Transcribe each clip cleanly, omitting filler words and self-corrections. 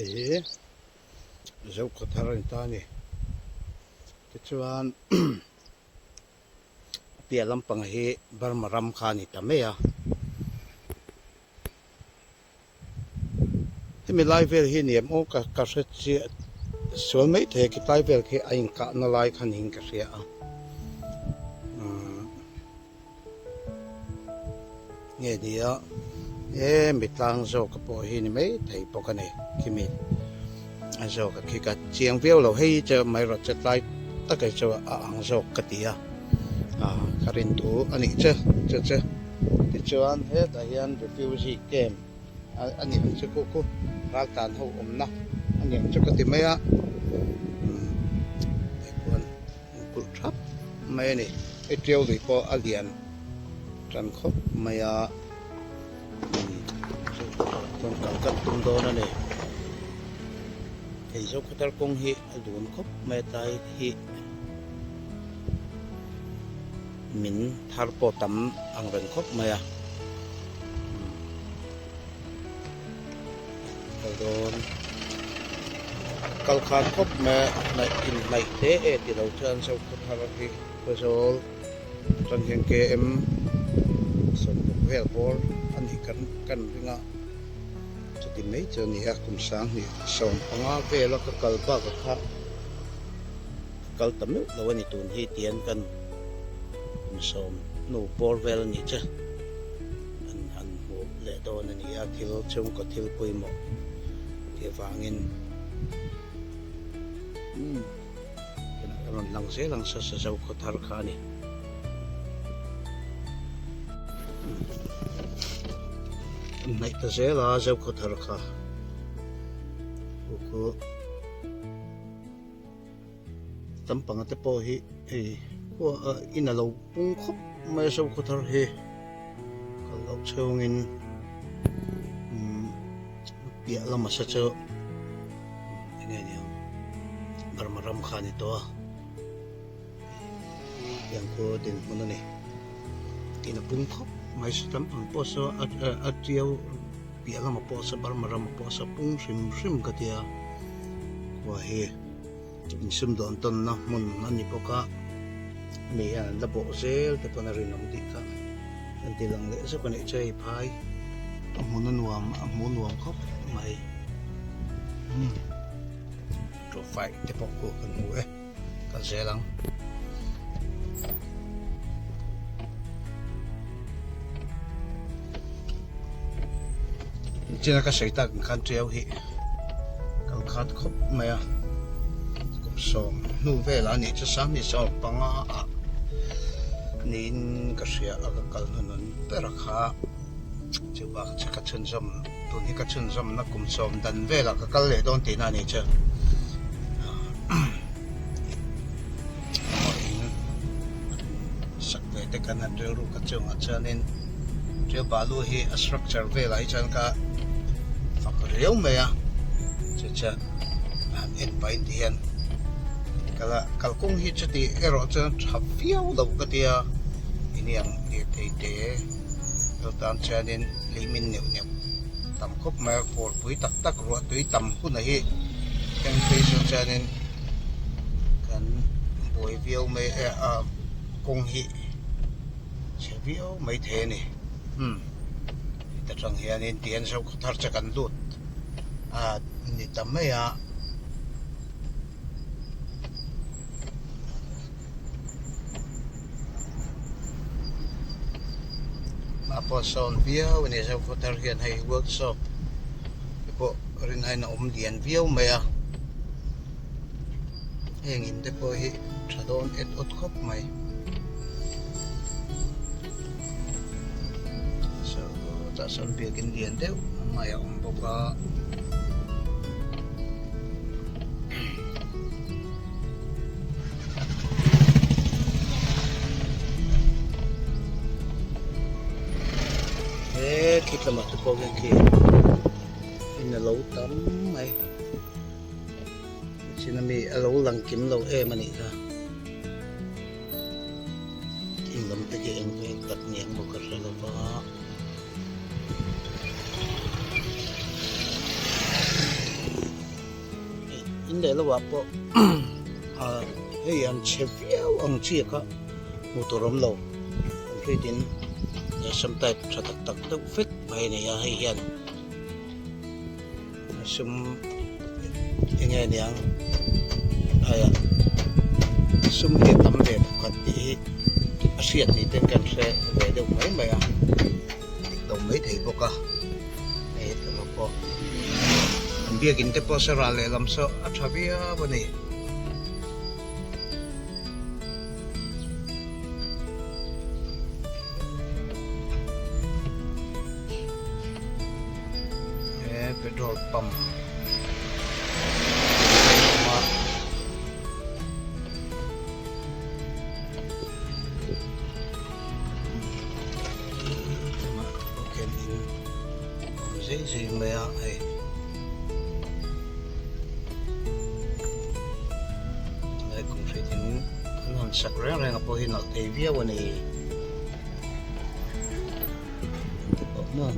Hei hi Zokhawthar a ni ta a ni. Tichuan a piah lampang hi Burma ram kha a ni ta mai a. Hemi lai vel hi ni em aw ka ka hre chiah sual mai thei a khitlai vel khi a inkahna lai kha niin ka hria a umm nge ni a hemi tlang zawk pawh hi ni mai thei bawk a ni khimi a zawk a khi ka chiang viau lo hei chu amaherawhchu chu tlai takah hi chu a ang zawk ka ti a ah ka rin thu a nih chu chu chu. Tichuan hetah hian refugee camp a ni ang chu khu khu raltlan ho awmna a ni ang chu ka ti mai a umm hei khuan an kulh thap mai a ni hei tiau lui pawh a lian tan khawp mai a umm chuan kal kan tum dawn a ni hei Zokhawthar kawng hi a dun khawp mai a tlai hi. Min thar pawh tam ang reng khawp mai a. Kal dawn kal khan khawp mai a hnaih inhnaih hle e ti lo chuan Zokhaw thar hi Khawzawl atang hian KM 60 vel bawr a nih kan kan ring a chuti mai chu a ni a kum 2015 vela ka kal bakah kha. Ka kal ta meuh lo a ni tun hi tian kan insawm hnu bawr vel a nih che an han hmuh leh dawn a ni a thil chhungkaw thil pawimawh tih avangin umm a rawn lang zel ang sa sa zo khaw thar kha a ni. Hnaih ta zel a zo khaw thar kha khu. Tam panga te pawh hi hei khua ah in a lo pung khawp mai a sokhaw thar hi kal loh chhungin umm piah lama sa chu eng nge ni ang Burma ram kha a ni tawh a tiang khu dinhmun a ni in a pung khawp mai sa tam pang pawh saw a tiau piah lama pawh saw Burma rama pawh saw pung hrim hrim ka tia khua hi. Insumdawn tawnna hmun a ni bawk a, mi hian an la bawh zel te pawn a rinawm tih kha an ti lang leh zeuh a nih chu hei phai a hmun a nuam a hmuh nuam khawp mai umm tawhfai te pawh khu kan hmu e kal zel ang. China ka sawi tak ang khan tiau hi kal khat khawp mai a kum sawm hnu velah a nih chu sangni 15 ah niin ka hria a ka kal hnuhnun ber a kha chu bakah chu ka chhunzawm tun hi ka chhunzawmna kum sawm dan velah ka kal leh dawn tihna a nih chu. Sak ve te kan han rilru ka chungah chuanin ṭiau balu hi a structure velah hi chuan ka fak riau mai a chu chuan han en pahin ti hian kal a kalkawng hi chuti erawh chuan tha viau lo ka tia iniang lirthei te kal tan chuanin lei min neuh neuh tam khawp mai a fawrpui tak tak ruah tui tam hunah hi eng phei sawn chuanin kan buai viau mai e a kawng hi chhe viau mai thei a ni umm heta tang hianin tihian zo thar che kan lut a ni ta mai a. Hma pawh a sawn viau a ni Zokhawthar hian hei workshop te pawh rinaiin a awm lian viau mai a heng in te pawh hi tha dawn et awt khawp mai tah sawn biakin lian deuh mai a awm bawk a. He khi lamah te pawh khian khi in a lo tam mai chin ami a lo lang kim lo em a nih kha in lam te khi eng ve tak ni ang maw ka hre lo va. leh lo ah pawh ah hei an chhe viau ang chi kha hmuh tur awm lo concrete in sam type tha tak tak deuh vek mai a ni a hei hian sum eng nge niang aiah sum hi a tam ve pakhat tih hi a hriat ni ten kan hre ve deuh mai mai a dik lo mai thei bawk a hei tlema pawh an biakin te pawh saw ral lehlam saw a tha viau a ni. He petrol pump a awm a. Khian in awm zui zui mai a hei. Lai kum hriat in an han sak reng reng a pawh hi nalh thei viau a ni. Te pawh maw.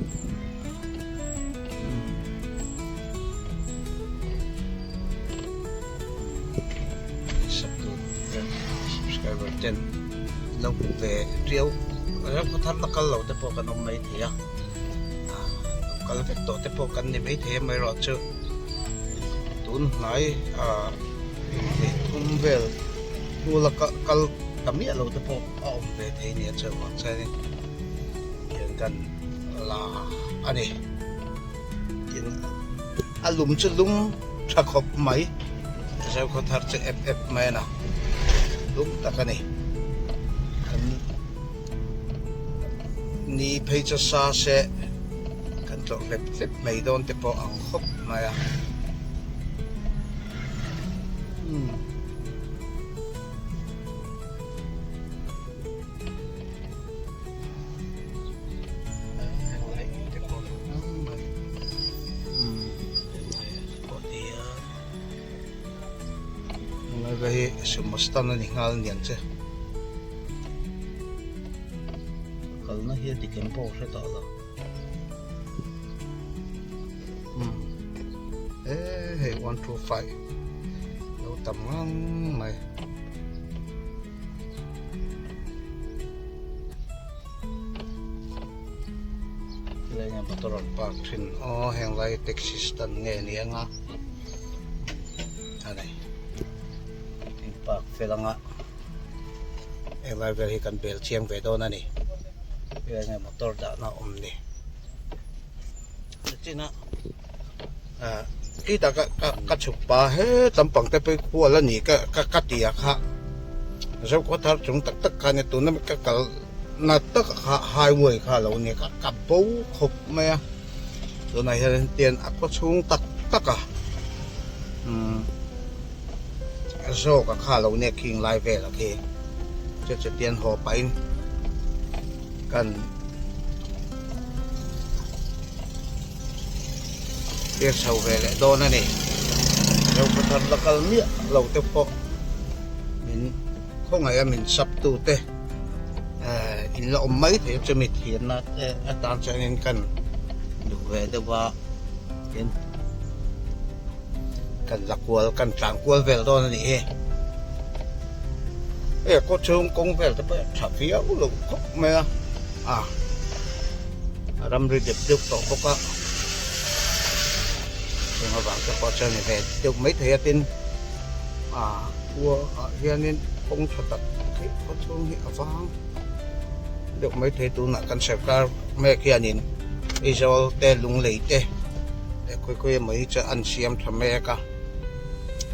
Subscriber ten lo hmu ve riau ram khaw thar la kal lo te pawh kan awm mai thei a lo kal vek tawh te pawh kan ni mai thei a amaherawh chu tun hnai ah inhnih thum vel hnu la kal ta miah lo te pawh a awm ve thei nia chuvang chuanin hian kan la a ni tin a lum chu lum tha khawp mai zau khaw thar chu ep ep mai a na lum tak a ni kan ni phei chu sa se kan tlawh hlep hlep mai dawn te pawh ang khawp mai a umm. Hei hi sumo stand a ni nghal aniang che kalna hi a dik em pawh ka hre tawh lo umm hei 125 lo tam ngang mai. Lenga motor an park thin aw heng lai taxi stand nge ni anga a nei in park fel anga heng lai vel hi kan bel chiang ve dawn a ni enge motor dahna awm ni china ah khitah ka ka ka chhuk pa he lampang te pawh hi khual a ni ka ka ka ti a kha zo khaw thar chung tak tak khan tuna ka kal na tak kha highway kha a lo ni a ka bo khawp mai a tunah hian tian a khaw chhung tak tak a umm zawk a kha a lo nia khing lai vel a khi chu chu tian haw pahin kan. Thlir chho ve leh dawn a ni. Zokhawthar la kal miah lo te pawh min khawngaih a min sap tu te in la awm mai thei a chumi thirna te atan chuanin kan duh ve deuh a tin kan la kual kan tlan kual vel dawn a nih hi. Hei a khaw chhung kawng vel te pawh a tha viau lo khawp mai a a. A ramri dep deuh tawh bawk a chung avang te pawh chuan ni ve deuh mai thei a tin ah khua ah hianin kawng tha tak hi khaw chhung hi a vang deuh mai thei tunah kan sawrkar mek hianin Aizawl te Lunglei te leh khawi khawi emaw hi chu an siam tha mek a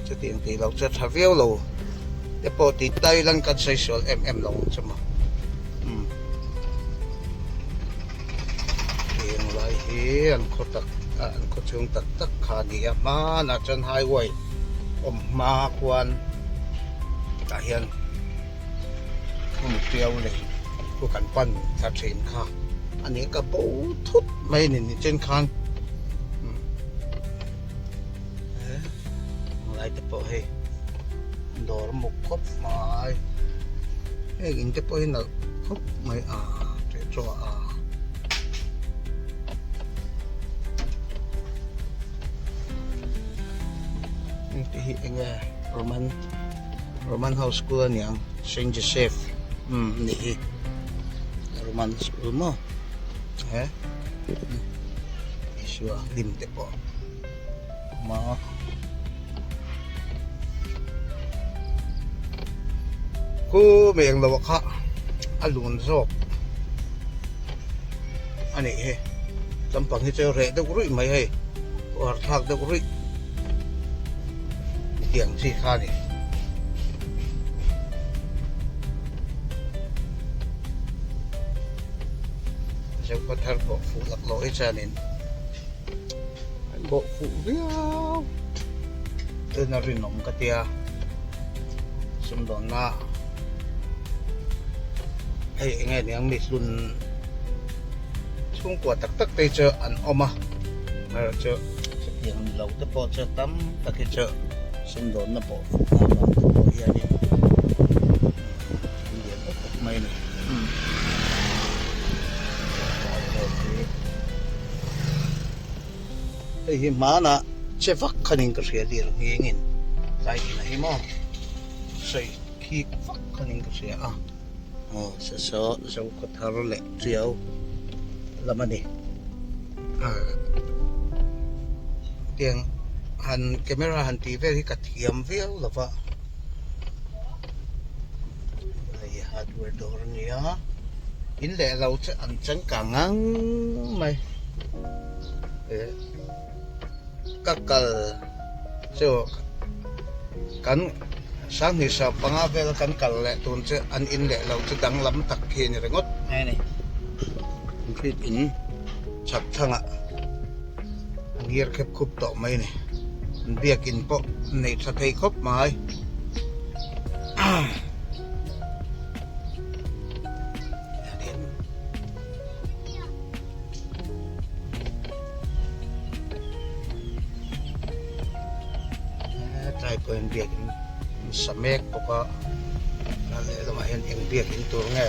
chutiang tih loh chu a tha viau lo te pawh tih tailan kan sawi sual em em lo ang chu maw. Heng lai hi an khaw tak an khaw chhung tak tak kha a ni a hmanah chuan highway awm hma khuan tah hian hmun tiau lei khu kan pan thla thin kha a ni ka bo thut mai a ni nichin khan lai te pawh hei dawr muk khawp mai heng in te pawh hi nalh khawp mai a teh tawh a heng te hi eng. Nge Roman Roman ho school a niang Saint Joseph umm a nih hi Roman school maw he Isua hlim te pawh a awm a. Khu mai englo ah kha a lun zawk a nih hi lampang hi chu reh deuh ruih mai hei uar thlak deuh ruih tiang chi kha a ni. Zopa thar pawh fuh laklawh hi chuanin an bawh fuh viau tuna rinawm ka tia sumdawnna hei eng nge niang mi hlun chhungkua tak tak te chu an awm a amaherawhchu chutiang ni lo te pawh chu tam tak hi chu sumdawnna pawh fuh avang te pawh hianin an lian tak tak mai a ni. Hei hi hmanah che vak khanin ka hria lir nghengin tlai inah hi maw sawi khik vak khanin ka hria a aw se saw zo khaw thar leh tiau lam a ni tiang han camera han tih vel hi ka thiam viau lo va hei hardware dawr a ni a in leh lo chu an changkang ngang mai. Ka kal chu kan sanghnih sap panga vel kan kal leh tun chu an in leh lo chu danglam tak khi a ni ringawt mai a ni. Concrete in chhak thlangah a ngir khep khup tawh mai a ni. An biakin pawh nei tha thei khawp mai. Tlai pawh hian biakin an sa mek bawk a a lehlamah hian eng biakin tur nge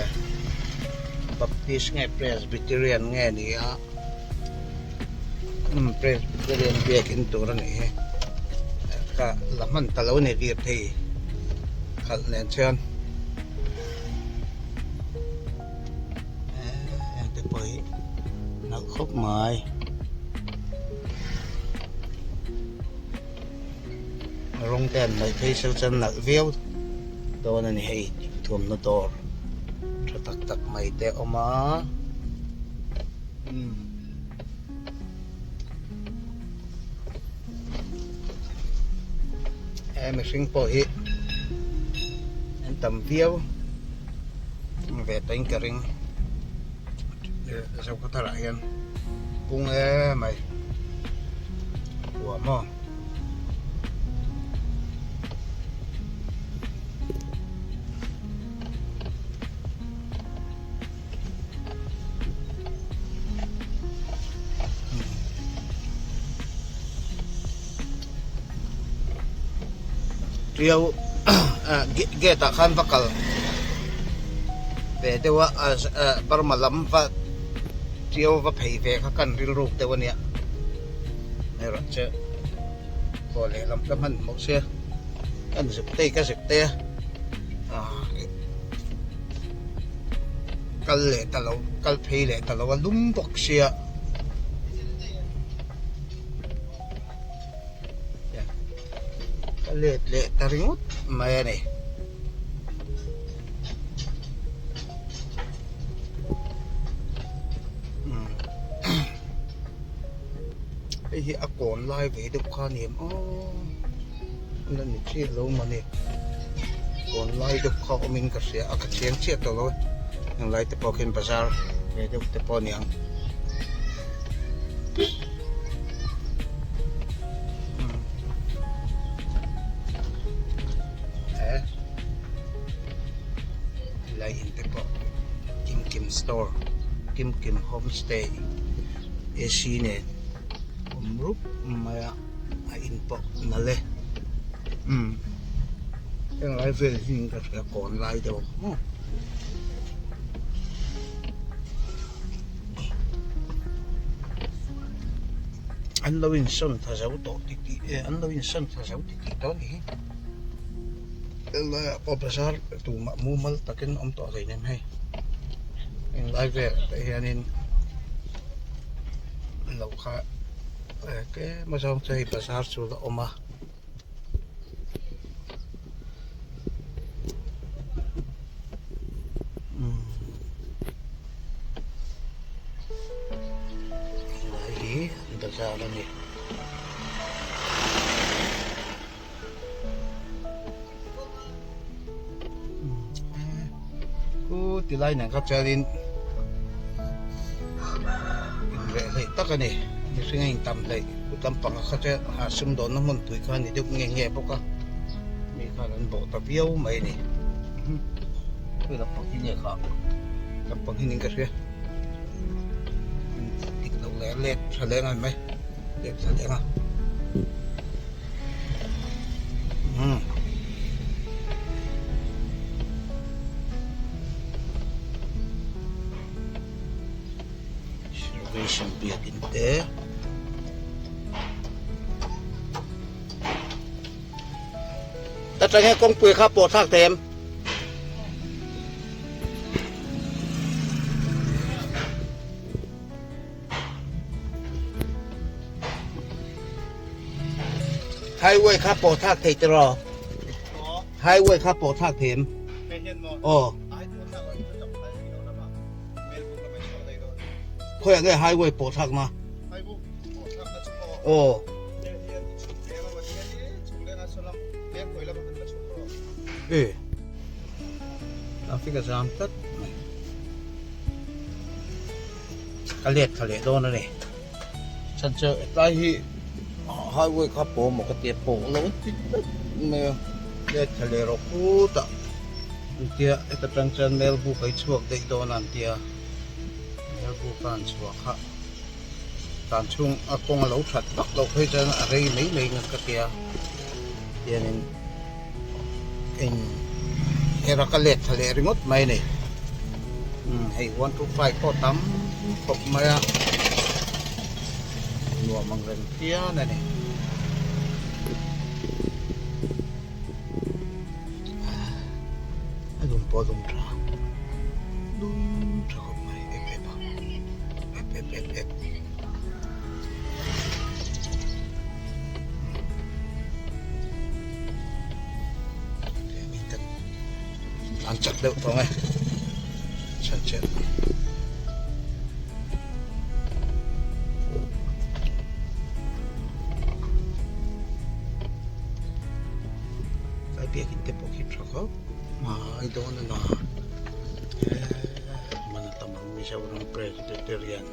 baptist nge presbyterian nge ni a umm presbyterian biakin tur a nih hi ka la hman ta lo a ni lirthei khalh nen chuan. Heng te pawh hi nalh khawp mai rawng te an hnawih phei se chuan nalh viau dawn a ni hei thuamhnaw dawr tha tak tak mai te a awm a umm. He mihring pawh hi an tam viau ve tawhin ka ring Zokhawthar ah hian pung em mai huam maw. Tiau gate ah khan va kal ve deuh a Burma lam va tiau va phei ve kha kan rilruk deuh a nia erawh chu aw lehlam ka hman hmuh sia kan zuk te ka zuk te a. Kal leh ta lo kal phei leh ta lo a lum bawk sia ka let leh ta ringawt mai a ni. Hei hi a kawn lai ve deuh kha a ni em aw la ni chiah lo mawni kawn lai deuh kha awmin ka hria a ka chiang chiah tawh lo e heng lai te pawh khian bazar ve deuh te pawh a ni ang he helai in te pawh kim kim store kim kim homestay. AC nen awm rup mai a a in pawh nalh e umm heng lai vel hi ka hria kawn lai deuh ang maw. An lo insawn tha zo tawh ti tih eh an lo insawn tha zo ti tih tawh a nih hi. Helaiah pawh bazar tumah mumal takin awm tawh hleinem hei. Englai vel te hianin lo kha eh tlem a zawng chu hei bazar chu la awm a. Helai hi bazar a ni. Khu tilai nen kha chuanin inreh hleih tak a ni mihring a intam hleih kut lampang ah kha chuan ah sumdawnna hmunpui kha a ni deuh nge nge bawk a mi khan an bawh ta viau mai a ni khawi lampang hi nge kha lampang hi niin ka hria dik loh leh let tha leng a ni mai let tha leng a. Salvation biakin te atang hian kawngpui kha pawh thlak thei em? Highway kha pawh thlak thei tiraw? Highway kha pawh thlak thei em? Aw. Khawiah nge highway pawh thlak na? Aw. E. Traffic a zam tlat mai. Ka let thla leh dawn a ni. Chhan chu hetlai hi highway kha pawh maw ka tia pawh lo ti tlat mai a let thla leh rawh khutah an tia heta tang chuan Melbourne a i chhuak daih dawn a an tia Melbourne a an chhuah kha tlan chhung a kawng a lo that vak loh phei chuan a rei mai mai ang ka tia tianin eng era ka let thla leh ringawt mai a ni umm hei 125 pawh tam khawp mai a nuam ang reng phian a ni. A lum pawh a lum tha lum tha khawp mai ep ep a ep ep ep ep. An chak deuh tawh ang e chhan chhiat tlai biakin te pawh khi tha khawp mai dawn a na hman a tam ang Mizoram Presbyterian.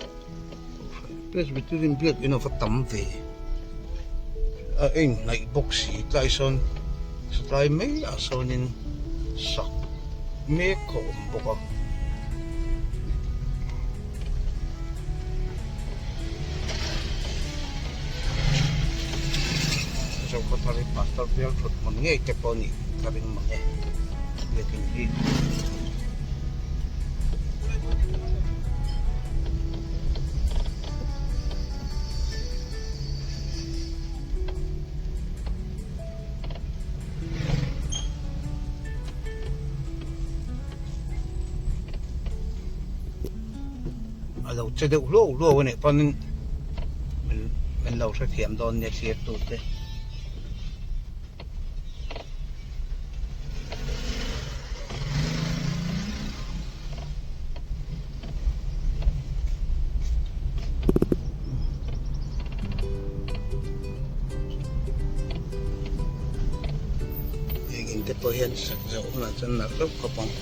Presbyterian biakin a va tam ve a eng hnaih bawk si tlai sawn satlai mai ah sawnin sak mek a awm bawk a. Zokhawthar hi pastor bial thut hmun ngei te pawh a nih ka ring mang e biakin hi. A lo che deuh hluau hluau a nih pawn min lo hrethiam dawn nia thlir tute. Heng in te pawh hian sak zawh hunah chuan nalh deuh khawp ang.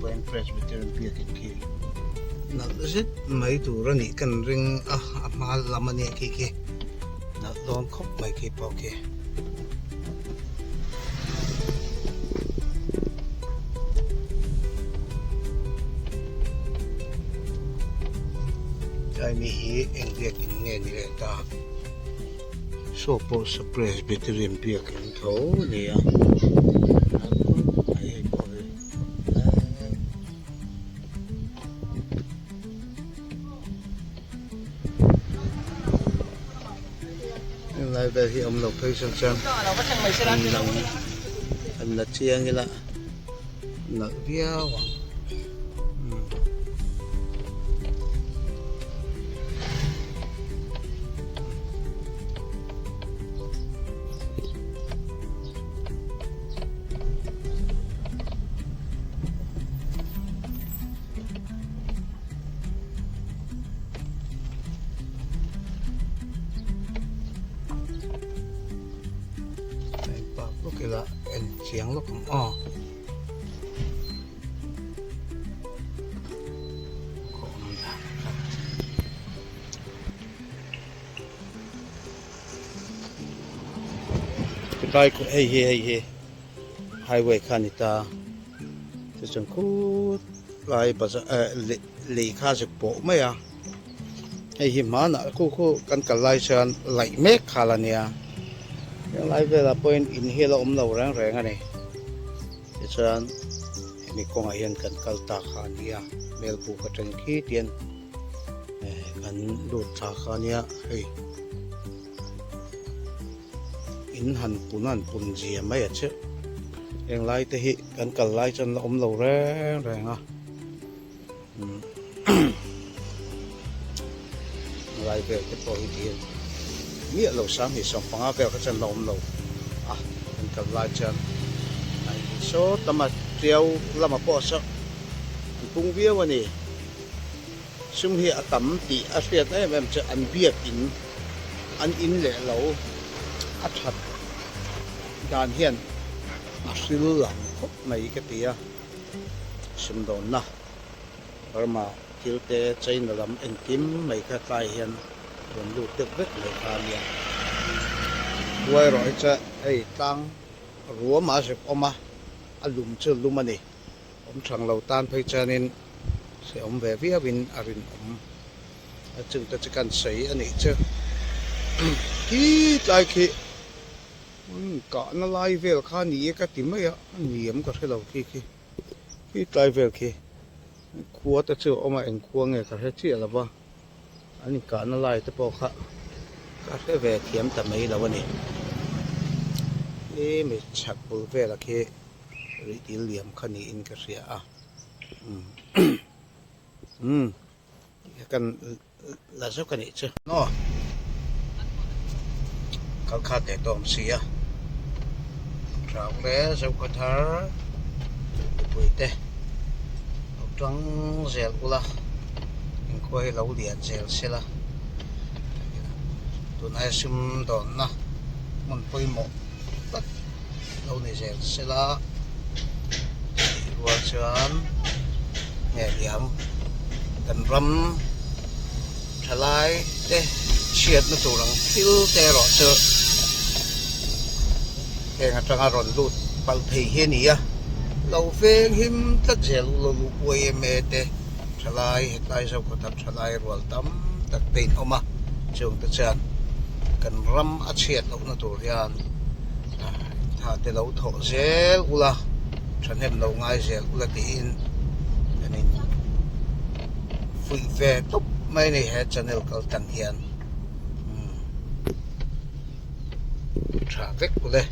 pawhin Presbyterian biakin khi nalh zet mai tur a nih kan ring a, a hma lam a nia khi khi nalh dawn khawp mai khi pawh khi. Tlai mi hi eng biakin nge ni leh ta? Saw pawh sa Presbyterian biakin tho a ni a, hei pawh hi Heng lai vel hi awm lo phei chuan chuan an lang an la chiang ila nalh viau ang. Park lawk ila en chiang lawk ang aw. Tilai hei hi hei hi highway kha a ni ta tichuan khut lai bazar eh lei kha a zuk pawh mai a hei hi hmanah khu khu kan kal lai chuan laih mek khal a nia helai velah pawhin in hi a la awm lo reng reng a ni. Tichuan hemi kawngah hian kan kal ta kha a nia Melbuk atangin khi tian kan lut thla kha a nia hei in han pun a han pun zia mai a che heng lai te hi kan kal lai chuan la awm lo reng reng a lai vel te pawh hi tihian miah lo sang hi sawmpanga vel kha chuan la awm lo a kan kal lai chuan a saw tam a tiau lamah pawh saw an pung viau a ni sum hi a tam tih a hriat em em chu an biak in an in leh lo a that dan hian a hril lang khawp mai ka ti a sumdawnna. Burma thil te China lam engkim mai kha tlai hian rawn lut deuh vek mai kha a nia. Huai erawh hi chuan hei tlang ruam a zep awm a, a lum chu lum a ni. Awm thang lo tan phei chuanin se awm ve viauin a rinawm. A chungte chu kan sawi a nih chu. Khi tlai khi kahna lai vel kha ni e ka ti mai a, a niam ka hre lo khi khi. Khi tlai vel khi khua te chu a awm a eng khua nge ka hre chiah lo va an inkahna lai te pawh kha ka hre ve thiam ta mai lo a ni khi mi chhak bul vela khi rih dil liam kha niin ka hria a umm kan la zawk a nih chu. Aw kal khat leh tawh awm si a thau hle zoka thar mipui te lo tang zel ula inkhua hi lo lian zel sela tunlai sum dawnna hmun pawimawh tak lo ni zel sela tih rual chuan nge liam kan ram thalai te chhiatna tur ang thil te erawh chu heng atanga rawn lut palh thei hi a ni a lo veng him tlat zel u lo luh uai em e te thalai hetlai zokhawt ah thalai rual tam tak te in awm a chungte chuan kan ram a chhiat lohna tur hian tha te lo thawh zel ula thahnem lo ngai zel ula tiin kan in fuih ve tawp mai a ni he channel kal tan hian tha vek ule.